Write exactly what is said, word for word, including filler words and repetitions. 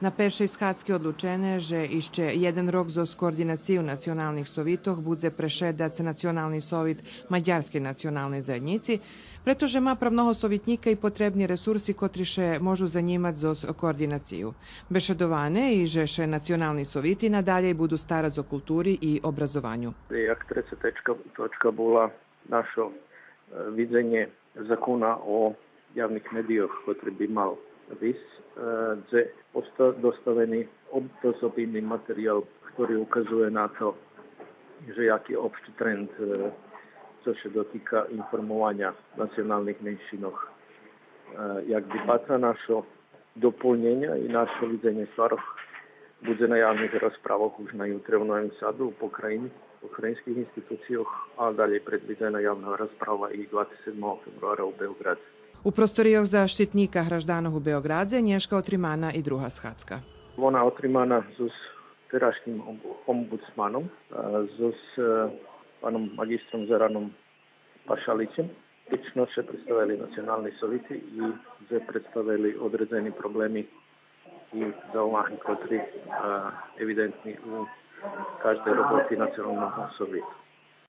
На першей схадзки одлучене же ище єден рок зоз координацию националних совитох будзе прешедац Национални совит мадярскей националней заєднїци, прето же ма правного совитнїка и потребни ресурси котри ше можу занїмац зоз координацию. Бешедоване и же ше национални совити надалєй буду старац о култури и образованю. Як треца точка, точка була нашо, е, видзенє закона о явних медийох, котри би мал висц, е, дзе оста-, доставени об-, досц обимни материял, котри указує на то же яки општи тренд, е, цо ше дотика информованя националних меншинох. Е, як би патра, нашо дополнєня и нашо видзенє стварох будзе на явних розправох уж на ютре у Новим Саду, у покраїн-, покраїнских институцийох, а далєй предвидзена явна розправа и двацец седмого февруара у Беоґрадзе. У просторийох Заштитнїка гражданох у Беоґрадзе нєшка отримана и друга схадзка. Вона отримана зоз терашнїм ом-, омбудсманом, а, зоз, е, паном маґистром Зораном Пашаличем. Лично ше представели национални совити и дзе представели одредзени проблеми и заумахи котри, е, евидентни у каждей роботи националного совиту.